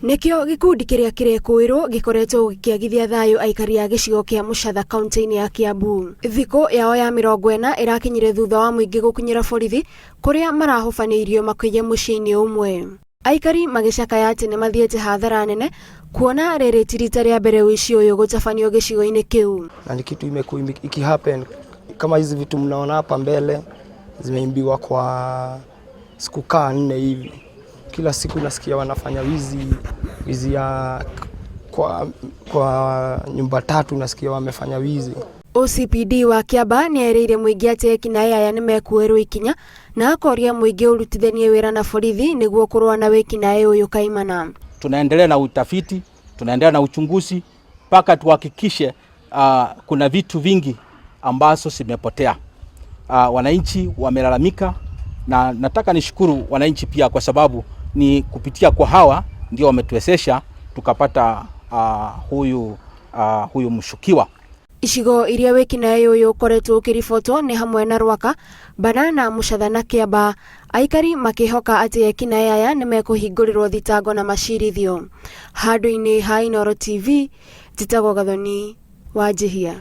Nĩkĩo gĩkundi kĩrĩa kĩrekũĩrwo gĩkoretwo gĩkĩagithia thayũ aikari a gĩcigo kĩa Mũcatha kaunti-inĩ ya Kiambu. Thikũ yao ya 40 ĩrakinyire thutha wa mũingĩ gũkinyĩra borithi kũrĩa marahobanĩirio makĩiye mũciĩ-inĩ ũmwe. Aikari magĩcakaya atĩ nĩ mathiĩte hathara nene kuona rĩrĩ ti rita rĩa mbere ũici ũyũ gũtabanio gĩcigo-inĩ kĩu. Na ni kitu imekuwa ikihappen kama hizi vitu mnaona hapa mbele zimeimbiwa kwa siku kaa 4 hivi. Kila siku nasikia wanafanya wizi, wizi ya kwa nyumba 3 nasikia wamefanya wizi. OCPD wa Kiambaa nĩ erĩire mũingĩ atĩ ekinaĩ aya nĩ mekuoerwo ikinya na akoria mũingĩ ũrutithanie wĩra na borithi nĩguo kũrũa na wĩkinaĩ ũyũ kaimana. Tunaendelea na utafiti, tunaendelea na uchunguzi mpaka tuhakikishe kuna vitu vingi ambazo zimepotea. Wananchi wamelalamika na nataka nishukuru wananchi pia kwa sababu ni kupitia kwa hawa ndio wametuwezesha tukapata huyu mshukiwa. Icigo iria wĩkinaĩ ũyũ ũkoretwo ũkĩribotwo nĩ hamwe na Rwaka, Banana, Mũcatha na Kĩambaa. Aikari makĩhoka atĩ ekinaĩ aya nĩ mekũhingũrĩrwo thitango na macirithio. Handũ-inĩ ha Inooro TV, njĩtagwo Gathoni Wanjihia.